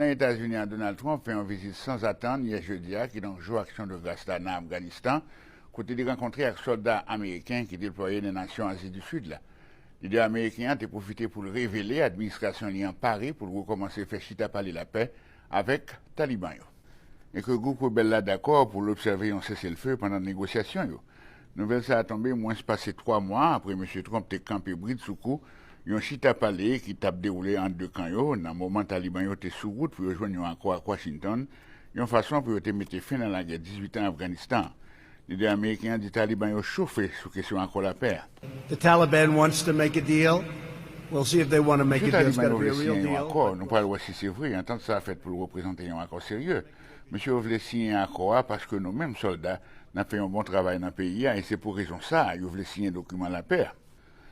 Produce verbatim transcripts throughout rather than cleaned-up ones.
Nan Etazini a, Donald Trump fè yon vizit sanzatann yè jedi a, kidonk jou Aksyon de Gras la nan Afganistan, kote li rankontre ak sòlda ameriken ki deplwaye nan nasyon Azi di Sid la. Lidè ameriken an te pwofite pou l revele administrasyon li an pare pou l rekòmanse fè chita pale lapè avèk Taliban yo. E ke gwoup rebèl la dakò pou l obsève yon seselfe pandan negosyasyon yo. Nouvèl sa a tonbe mwens pase twa mwa apre mesye Trump te kanpe bridsoukou yon chita pale ki t ap dewoule ant de kan yo nan moman Taliban yo te sou wout pou yo jwenn yon akò ak Washington, yon fason pou yo te mete fen nan lagè dizuit an Afganistan an. Lidè ameriken an di Taliban yo chofe sou kesyon akò lapè a. The Taliban wants to make a deal. We'll see if they want to make Si a deal. It's Taliban got yo to be a vle real siyen yon deal. Akò, nou pral wè si se vre. Antant sa a fèt pou l reprezante yon akò serye. Mesye yo vle siyen akò a paske nou menm sòlda n ap fè yon bon travay nan peyi a e se pou rezon sa a yo vle siyen dokiman lapè a.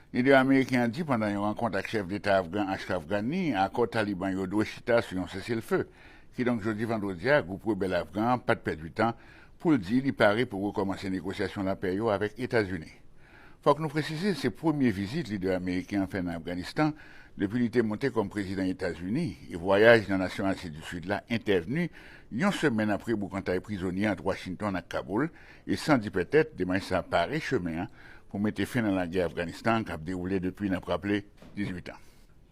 Lidè ameriken an di pandan yon rankont ak chèf deta afgan Ashraf Ghani, akò Taliban yo dwe chita sou yon seselfe. Kidonk jodi vandredi a, gwoup rebèl afgan an pa t pèdi tan pou l di li pare pou rekòmanse negosyasyon lapè yo avèk Etazini. Fòk nou presize se premye vizit lidè ameriken an fè nan Afganistan depi li te monte kòm prezidan Etazini, e vwayaj nan nasyon Azi di Sid la entèvni yon semèn apre boukantay prizonye ant Washington ak Kaboul, e san di pètèt demach sa a pare chemen an pou mete fen nan lagè Afganistan k ap dewoule depi, n ap raple, dizuit an.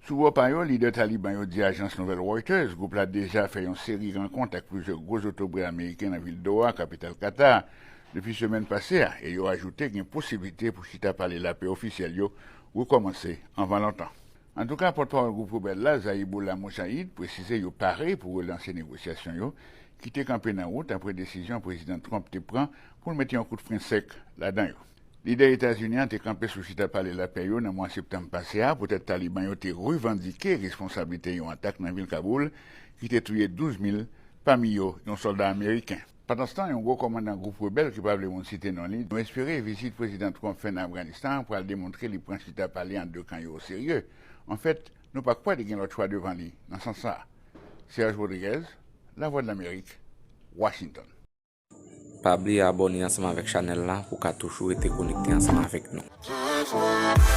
Sou bò pa yo, lidè Taliban yo di ajans nouvèl Reuters gwoup la deja fè yon seri rankont ak plizyè gwo zotobre ameriken nan vil Doha, kapital Katar, depi semèn pase a, e yo ajoute gen posiblite pou chita pale lapè ofisyèl yo rekòmanse anvan lontan. Antouka, pòtpawòl gwoup rebèl la, Zaibullah Mujahid, presize yo pare pou relanse negosyasyon yo ki te kanpe nan wout apre desizyon Prezidan Trump te pran pou l mete yon kout fren sèk ladan yo. Lidè Etazini an te kanpe sou chita pale lapè yo nan mwa septanm pase a poutèt Taliban yo te revandike responsablite yon atak nan vil Kaboul ki te touye douz mil, pami yo yon sòlda ameriken. Pandanstan, yon gwo kòmandan gwoup rebèl ki pa vle moun site non li, nou espere vizit Prezidan Trump fè nan Afganistan an pral demontre li pran chita pale ant de kan yo oserye. Anfèt, nou pa kwè li gen lòt chwa devan li nan sans sa a. Serge Rodriguez, Lavwadlamerik, Washington. Pa bliye abòne ansanm avèk chanèl la pou w ka toujou rete konekte ansanm avèk nou.